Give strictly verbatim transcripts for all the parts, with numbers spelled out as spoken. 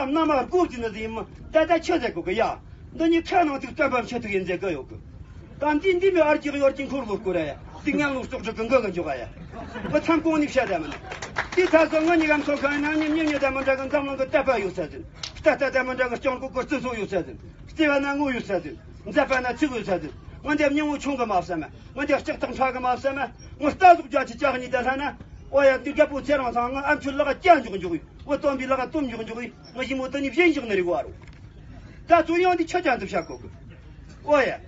མནའ་མ་སྒོ་བརྒྱུད་ནི་ཟིག་ཡིན་མི་ད་ལྟ་ཆི་ཟེར་གོ་གི་ཡ། འདི་གཉིས་ཁ་ནང་ཐུག་བསྟན་པ་མཆོད་ཐུག་ཡིན་ཟེར་གི་ཡོད་གི། ད་འདི་འདི་མི་ཨར་གྱི་གཡོར་གྱི་འཁོར་ལོ་སྐོར་ཡ། དེ་ངན་ལོ་སྲོག་སྒྲུབ་གི་འགོ་གི་འཇོག་ཡ། ངི་མཚམས་གོང་ནས་བཤད་ད་མིན། དེ་ཐ་སོ་ངི་གཉིས་ཀ་མཚོ་ཁ་ན་ཉིན་ཉིན་ཉི་ད་མི་འདྲ་གི་འཛམ་གླིང་གི་དད་པ་ཡོད་ས་ཟིན། ལྟ་ལྟ་ད་མི་འདྲ་གི་སྤྱང་ཀོ་གི་རྩི་སོ་ཡོད་ས་ཟིན། བརྩེ་བ་ན་ངོ་ཡོད་ས་ཟིན། མཛད་པ་ན་ཚིག་ཡོད་ས་ཟིན། ངི་འདི་སྙིང་བོ་ཆུང་གི་མ་བསམ། ངི་འདི་ལྕགས་ཐག་ཕྲ་གི་མ་བསམ། ངི་རྟ་ཟོག་རྒྱ་ཆེ་ལྕགས་གཉིས་ད་ལྷ་ན། ཨོ་ཡ་འདི་རྒད་པོ་ཚེ་རིང་ཚང་ངི་ཨ་མཆོད་ལག་སྐྱ་འཇོག་འཇོག་ཡིན། ཨོ་སྟོན་པའི་ལག་གཏུམ་འཇོག་འཇོག་ཡིན། ངི་ཞི་མོ་དེ་ནི་བཞིན་བཞག་ནི་རིག་བ་རུ། ད་ཚོ་ཡང་འདི་ཆ་ཅན་དུ་བཤད་གོ་གི། ཨོ་ཡ།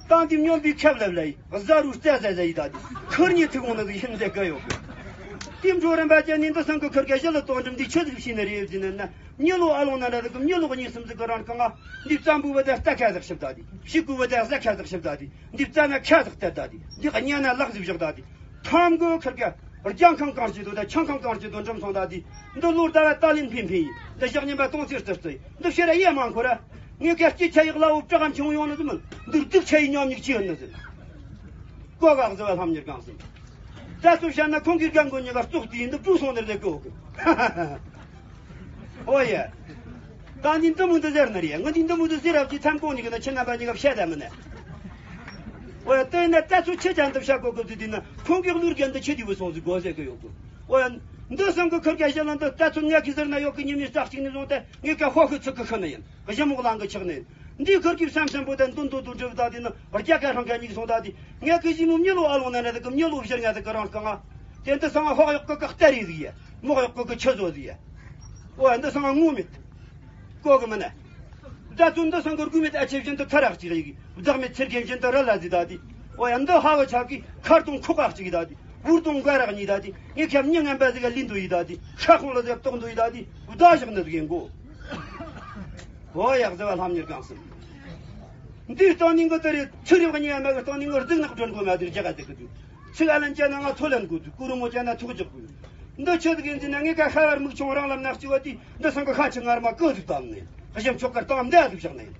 ཏང་འདི་སྨྱོན་པའི་ཁབ་ལབ་ལ་ཡི་གཟའ་རུ་རྩེ་ཟ་ཟ་ཡི་ད་དི་ཁུར་ཉི་ཐུག་འོང་ན་ཟིག་ཤིན་ཟེར་གི་ཡོད་གི། དེ་འགྲོ་རིམ་པ་ཅན་ནི་འདི་སང་གི་ཁུར་ག་ཞི་ལ་གཏོང་འགྲིམ་འདི་ཆི་ཟིག་བྱས་ནི་རེད་ཟེར་ན་ན་མྱི་ལོ་ཨ་ལོང་ན་འདྲ་ཟིག་གི་མྱི་ལོ་གཉིས་གསུམ་ཟིག་གི་རང་རྐང་ང་འདི་བཙན་པོའི་བུ་དེ་རྟ་ཁ་ཟིག་ཤི་ད་དི་ཕྱུག་པོའི་བུ་དེ་གཟའ་ཁ་ཟིག་ཤི་ད་དི་འདི་བཙན་ན་ཁ་ཟིག་བཏད་ད་དི་འདི་གཉའ་ན་ལག་ཟིག་བཞག་ད་དི། ཐམ་གོ་ཁིར་ཀ་རྒྱང་ཁང་གང་ཞིག་ཏུ་ད་ཆང་ཁང་གང་ཞིག་ཏུ་འགྲིམ་སོང་ད་དི། འདི་ལོར་ཟླ་བ་ཏཱ་ལིན་ཕིན་ཕིན་ཡིན། འདི་ཞག་ཉིན་པ་སྟོང་ཚེར་ཙིར་ཙིར་ཡིན། འདི་ཕྱིར་ཡེ་མ་འཁོར་ར། ངས་ཀ་སྐྱིད་ཆ་ཡག་ལ་འུ་བྲག་གམ་ཆུང་ཡོང་ནི་ཟི་མིན། འདི་སྡུག་ཆ་ཡི་ཉམས་ཉིག་ཅི་ཡོད་ནི་ཟི། ཀོ་ག་གཟི་བ་ལྷམ་གཉེར་གང་ཟིན། ད་ཚོ་བཤད་ན་ཁོང་གིས་རྒན་མགོ་གཉིས་ཀ་བཙོག་དུས་ཡིན་འདི་བྲུ་སོང་ནི་རེད་གོ་གི། ཨོ་ཡ། ད་འདི་འདི་མོ་འདི་ཟེར་ནི་རེད། ང་འདི་འདི་མོ་འདི་ཟེར་རབས་ཀྱི་མཚམས་གོང་ནས་གི་ན་ཁྱེད་རྣམ་པ་གཉིས་ཀ་བཤད་ད་མི་ནས། ཨོ་ཡ། དེ་ན་ད་ཚོ་ཁྱེད་ཅང་འདི་བཤད་གོ་གི་འདི་འདི་ན་ཁོང་གི་གླུ་རྒན་འདི་ཁྱེད་འདི་བུ་སོང་ཟིག་གོ་ཟེར་གི་ཡོད་གི། ཨོ་ཡ། འདི་སང་གི་ཁུར་ག་ཞི་ལ་འདི་ད་ཚོ་ངས་གི་ཟེར་ན་ཡོད་གི། ཉི་མའི་རྩ་གཅིག་ནས་བཟུང་སྟེ་ངས་ཀ་ཧོ་ཁི་ཚིག་གི་ཤི་ནི་ཡིན། གཞི་མོག་ལང་གི་ཆགས་ནི་ཡིན། འདི་ཁུར་གི་བསམ་བསམ་པོ་ད་འདུན་འདུ་འདུ་འགྲུབ་ད་འདི་ན་རྒྱ་ཁ་ཧྲང་ཁ་གཉིས་སོང་ད་འདི། ངས་གི་ཞི་མོ་མྱི་ལོ་ཨ་ལོང་ན་ན་ད་གི་མྱི་ལོ་བཞི་ལྔ་ད་གི་རང་རྐང་ང་། དེ་འདི་སང་ཧོག་ཡོག་གི་ཀ་སྟ་རེ་ཟིག་ཡ། མོག་ཡོག་གི་ཆུ་བཟོ་ཟིག་ཡ། ཨོ་ཡ། འདི་སང་ངུ་མེད། ཀོ་གི་མིན་ན། ད་ཚོ་འདི་སང་གི་རྒུ་མེད་ཨ་ཆེ་བཞིན་དུ་ཐ་རག་ཅིག་ཡི་གི། བདག་མེད་ཚེར་རྒན་བཞིན་དུ་ར་ལ་ཟི་ད་དི། ཨོ་ཡ། འདི་ཧ་བ་ཆག་གི་ཁར་དུང་ཁོག་ཨག་ཅིག་ཡི་ད་དི། འུར་དུང་འགའ་རག་གཉིས་ད་དི། ངས་ཁྱབ་མྱི་ངན་པ་ཟིག་ག་ལིན་དུ་ཡི་ད་དི། ཤ་ཁོང་ལ་ཟིག་གཏོགས་དུ་ཡི་ད་དི། བདག་བཞག་ནི་ཟིག་ཡིན་གོ། ཨོ་ཡ། གཟི་བ་ལྷམ་གཉེར་གང་སྲིད། འདིའི་སྟེང་ནས་གི་དེ་རེད། ཚུར་རེ་བ་གཉིས་ཡ་མ་གི་སྟེང་ནས་གི་རྫིག་ནག་སྒྲོན་གོ་མ་དེར་རྒྱ་ག་ཟིག་གི་དུས། ཚིག་ཨ་ལན་བཅད་ན་ང་ཐོ་ལན་དགོས་དུས། ཀུ་རུ་མོ་བཅད་ན་ཐུག་འཇོག་དགོས། འདི་ཆི་ཟིག་ཡིན་ཟེར་ན། ངས་ཀ་ཤ་བར་མིག་ཆུང་རང་ལམ་ན་གཅིག་བ་དེ་འདི་སང་གི་ཤ་ཆི་ངར་མ་ཀི་ཟིག་བཏང་ནས་གཞི་མཆོག་གར་བཏང་འདི་ཟིག་བཞག་ནས།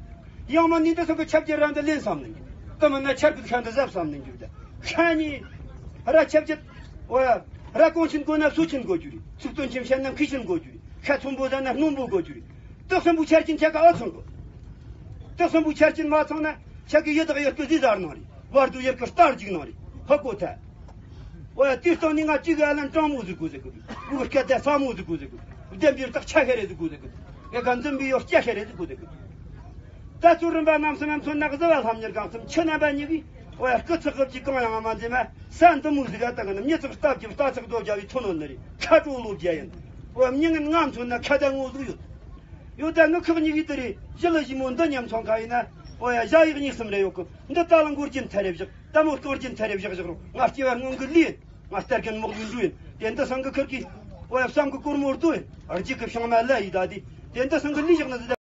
ཡང་མ་ནི་འདི་སང་གི་ཆབ་ཀྱི་ར་འདི་ལེན་བསམ་ནས་འགྱུར། ཀི་མིན་ན་ཆར་གི་ཤ་འདི་ཟ་བསམ་ནས་འགྱུར། ད་ཤ་ནི་ར་ཆབ་ཀྱི་ཨོ་ཡ། ར་གོང་ཆེན་དགོས་ན་སུ་ཆེན་དགོས་རྒྱུ་རེད། ཚིག་དོན་ཆེན་བཤད་ན་མཁས་ཆེན་དགོས་རྒྱུ་རེད། ཤ་ཚོན་པོ་ཟ་ན་སྣུམ་པོ་དགོས་རྒྱུ་རེད། སྟག་སྲིན་པོའི་ཆར་ཅན་ཆ་ག་ཨ་ཚང་གི། སྟག་སྲིན་པོའི་ཆར་ཅན་མ་ཚང་ན་ཆ་གི་ཡི་དྭགས་ཡི་སྐུ་ཟི་ཟར་ནང་རེད། བར་དུ་ཡི་སྐུ་རྟ་རྒྱུག་ནང་རེད། ཧ་གོ་ཐལ། ཨོ་ཡ། དེའི་སྟེང་ནས་ང་གཅིག་གི་ཨ་ལན་དྲང་མོ་ཟིག་དགོས་ཟེར་གི་འདུག། འུ་གི་སྐད་བརྡ་ས་མོ་ཟིག་དགོས་ཟེར་གི་འདུག། བདེན་པའི་རྟགས་ཆ་ཤེས་རེ་ཟིག་དགོས་ཟེར་གི་འདུག། ངས་ག་འཛིན་པའི་ཡོ་སྐྱ་ཤེས་རེ་ཟིག་དགོས་ཟེར་གི་འདུག། ད་ཚོ་རིམ་པ་རྣམ་གསུམ་མཚོན་ན་གཟི་བ་ལྷམ་གཉེར་གང་གསུམ་ཁྱེད་རྣམ་པ་གཉིས་ཀྱིས། ཨོ་ཡ། སྐུ་ཚེགས་གི་གང་ཡང་མ་འཛེམ་མ་ས་འདི་མོ་ཟིག་ག་ད་གི་ནི་མྱི་ཚེགས་སྟབས་ཀྱིས་རྟ་ཚེགས་རྡོ་རྒྱ་བའི་ཐོ་ནོ་ནི་རེད། ཁ་དྲོ་ལོ་བརྒྱ་ཡིན། ཨོ་ཡ། མྱི་ངན་ང་མཚོན་ན་ཁ་ད་ངོ་ཟིག་ཡོད། ཡོད། ད་ངི་ཁག་གཉིས་ཀྱི་དེ་རེད། ཞི་ལི་ཞི་མོ་འདི་མཉམ་ཚོང་ཁ་ཡིན་ན། ཨོ་ཡ། ཞྭ་ཡིག་གཉིས་གསུམ་རེ་ཡོད་གི། འདི་ད་ལ་མགོ་རྒྱན་ཐལ་རེ་བཞག། ད་མོ་རྐང་རྒྱན་ཐལ་རེ་བཞག་བཞག་རོགས། ང་སྐྱེ་བ་སྔོན་གི་ལུས་ཡིན། ང་སྟར་རྒན་མོག་ལུས་འགྲོ་ཡིན། དེ་འདི་སང་གི་ཁུར་གི། ཨོ་ཡ། བསམ་གི་སྒོར་མོ་རྡོ་ཡིན། རྒྱུད་གི་བྱང་མ་ལ་ཡི་ད་དེ། དེ་འདི་སང་གི་ལུས་བཞག་ན་ཟི།